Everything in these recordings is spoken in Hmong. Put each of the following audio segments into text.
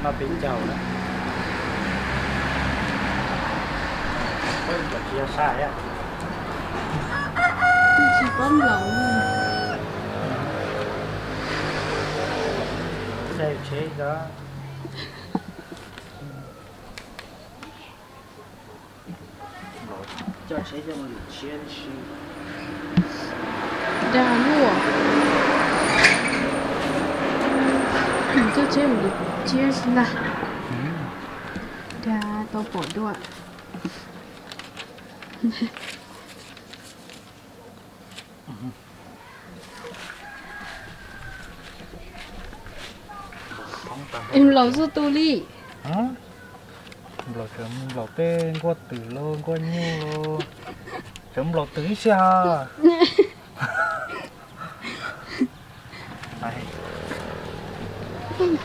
Noj peb caug na. Peb caug tsis yog sai a. Tsis paub nplaum. Tsheb tsheb ko. Coj tsheb coj mus lwm tshiab tib si. Dag luaj. Coj tsheb mus lwm tshiab tsis ntag. Dag tau pom dua. Es nplaum txhua tus li. Nplaum, nplaum tej nkuaj twm los nkuaj nyuj los, tseem nplaum twm ib siab ha.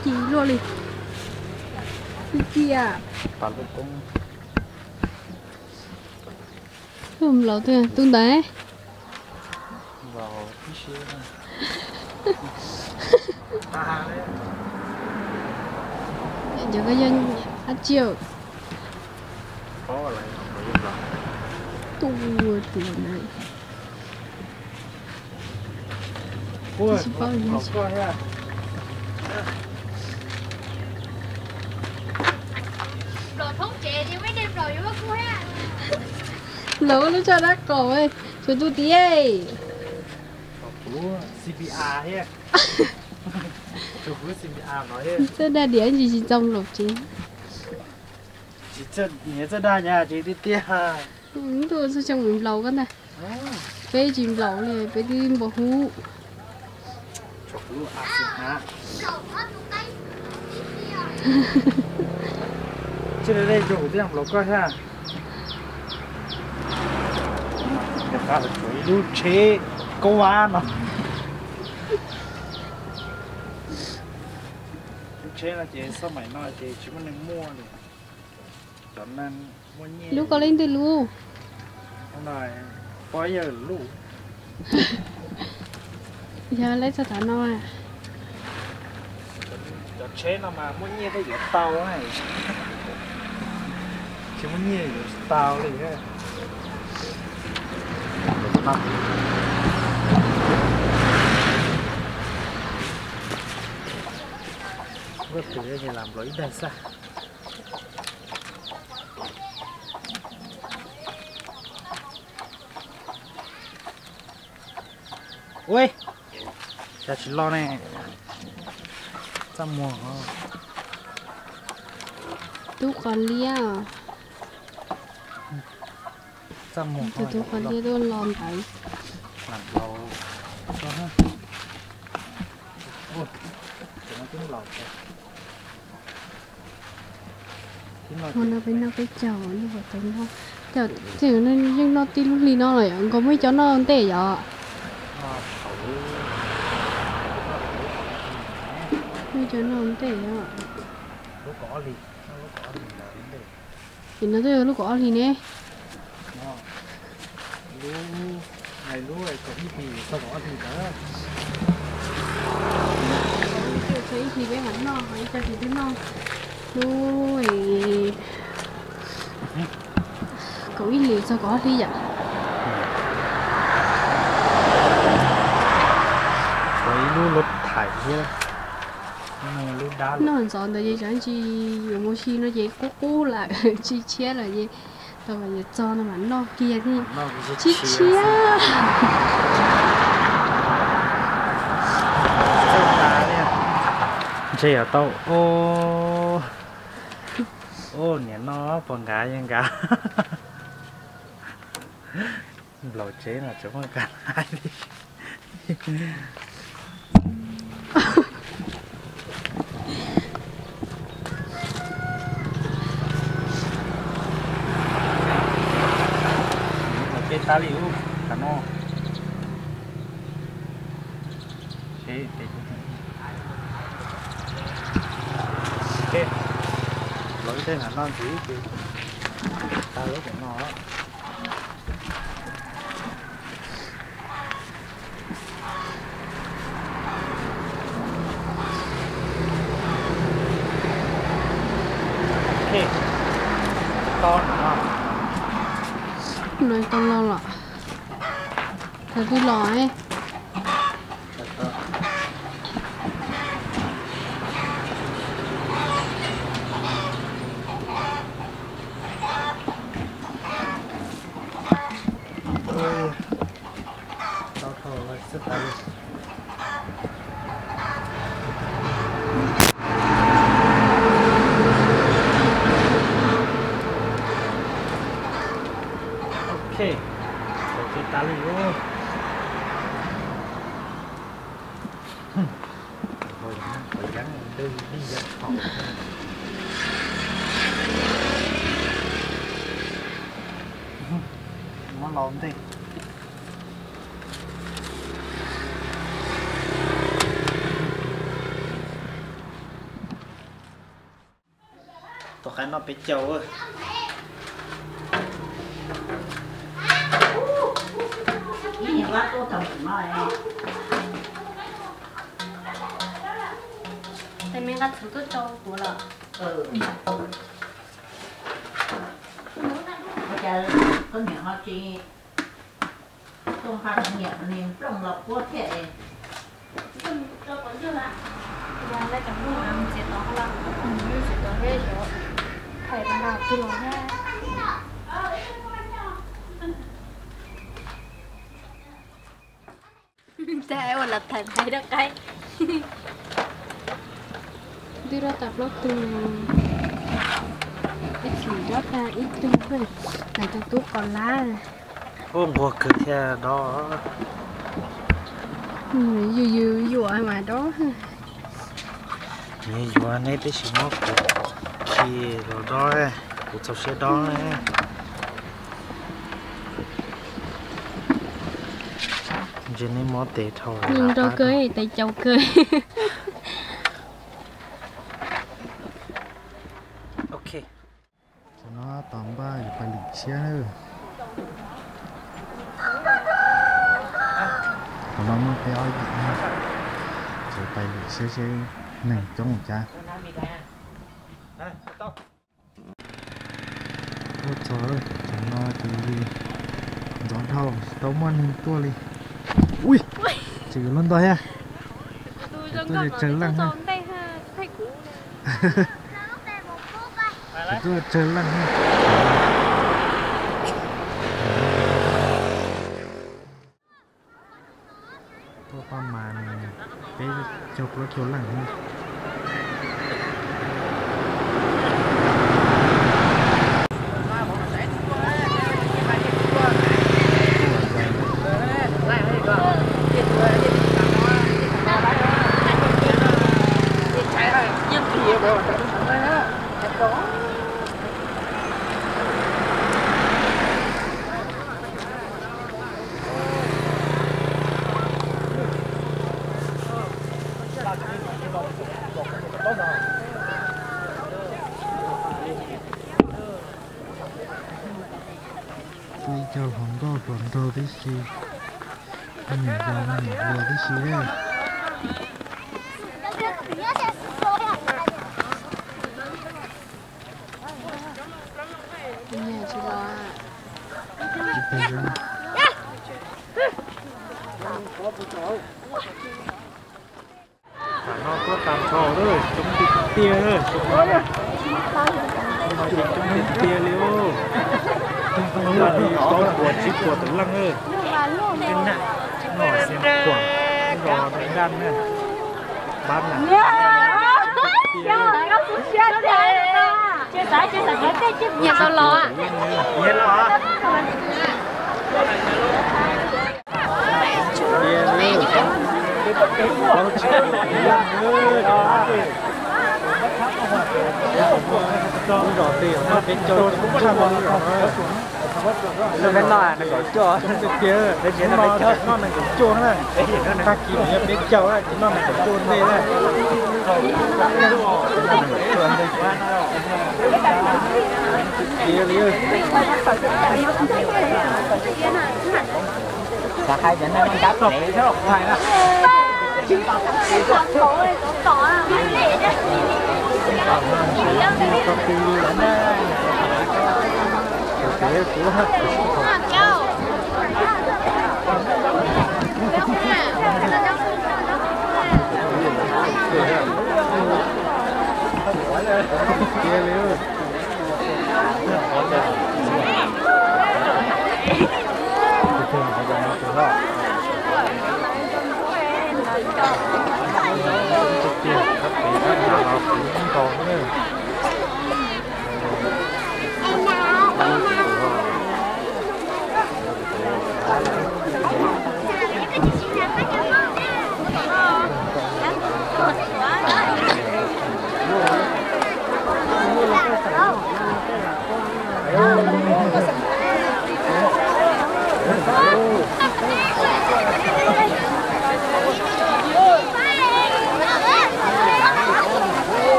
Ci luaj li. Ci a. Nplaum tus ntawd. Cov ko yog ab tsiaum. Tuaj tua na. Tsis paub. Nplaum lub tsho dab qau, tshuav tus tid. Txawj dag diam ntsis tsis txaus nplaum tsev. Niam txawj dag nyab tsev tiag tiag. Ntuj, txhua xyoo nplaum koj ntag. Peb tsis nplaum li, peb twb npau huv. Tsis li kuv twb nplaum koj thiab. Ib lub tsheb kaub vab no. Lub tsheb no ces xab maim no ces tsis muaj neeg muaj li. Cov neeg muaj nyiaj. Lub ko leej twg lub? Pob Yawg lub. Yog lawv txog tav no. Cov tsheb no mas muaj nyiaj thiaj yuav tau, tsis muaj nyiaj yuav tsis tau li. Nkuaj twm ces lam nplaum ib daig xwb. Ua cas tsis los ne? Txaj muag. Tub qos liab. Txaj muag. Tus tub qos liab tuaj los ntawd. Lam nplaum. Ua, ces no twb nplaum. Hmo no peb noj peb caug, noj peb caug, tej zaum yeej noj tib lub hli no los yom, nkaus muaj ib co noj ntej yom. Muaj ib co noj ntej yom. Ces no twb yog lub kaum ob hlis ne. Ib hlis peb mam noj, ib co ces twb noj lub kaum ib hlis txog kaum ob hlis yom. Ib lub lub thaiv thiab. Noj ntxov ntawd ces tsam ntsis yuav mus si no ces qub qub lawm, tsis tshiab lawm ces tau kom yuav txog no mam noj kiag thiab. Tsis tshiab. Ntshe yuav tau. Ub, niam no puas nkav yeej nkav. Nplaum tsev no tseem muaj nkav hais li. Ces tas li ub, tas no. Ces, ces, los ib teg nram no ntxiv ces tas lub pem no. No tau los los, thaum twg los? Tau thaum lawm xwb tas li. Ok, thaum twg tas li os. Qhov yeeb ntws li yam thaum muab los ntej. Tus qaib noj peb caug. Tes me nqa txhuv tuaj rau kuv lawm. Ua cas koj niam ho tsis tuaj nqa niam niag nplooj los puab thiab es. Txiav tod, txiav tod, thaij nqa twg los thiab. Ua los thaij thaij rau qaib. Twb rov tag plaub tug, ib chim rov tag ib tug, ntawm tus tub qos lab. Ua nquag kawg thiab dob. Yus yus yuam mas dob. Nws yuav neb tab sis muab kuv khi los dob, kuv txaus siab dob. Ntsia neb mob tes dhau. Nrau kawg, tes caus kawg. Ok. Tam no tos npaj yuav pais lwm tshiab na. Tam no muaj peb ob yim na, tseem pais lwm tshiab seb neeg coob ua cas. Tuaj txog tam no ces ntxov dhau, tsis tau muaj neeg tuaj li. Ui, tseem yuav luag ntau thiab. Tuaj tsawg leej na. Tuaj tsawg leej na. Tuaj pab mas peb caug plaub caug leej na. Peb caug hluas nkauj hluas nraug tib si, niam yau niam hluas tib si. Tam no tuaj tag nrho lawm, coob tiag tiag lawm, coob tiag tiag li. Hnub no li plaub puas tsib puas tus leej lawm. Noj xiab kuam, nrog daj daj na. Pab na. Nyias tau los. Lub peb no nees nkaum cuaj, peb tsev no peb caug, tag kis mus yog peb caug, tsis noj nees nkaum cuaj ntej na. Tiag li. Xav hais tias nej muaj kab pem thiab los kuv hais na.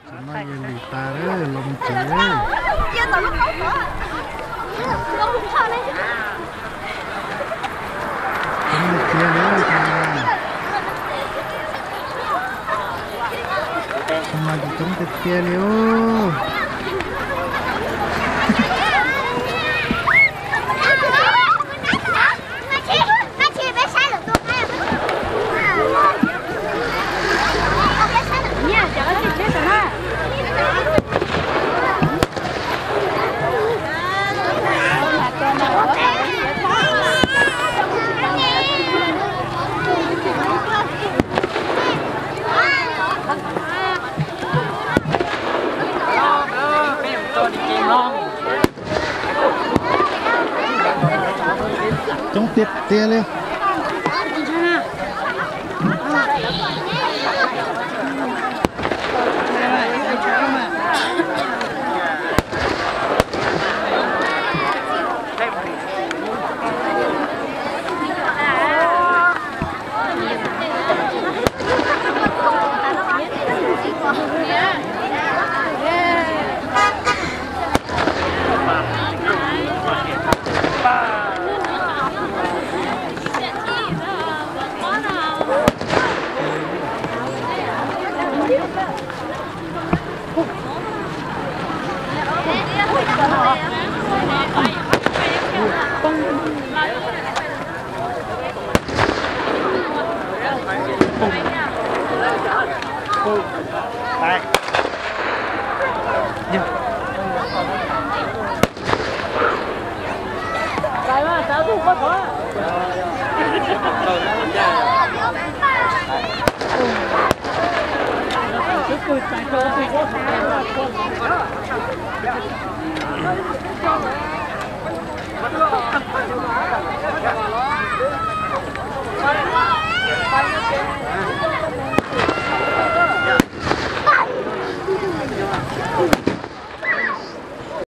Tam no yog lwm tas lawm, los mus tsev. Coob tiag tiag li, tam no ces coob tiag tiag li os. Coob tiag tiag li.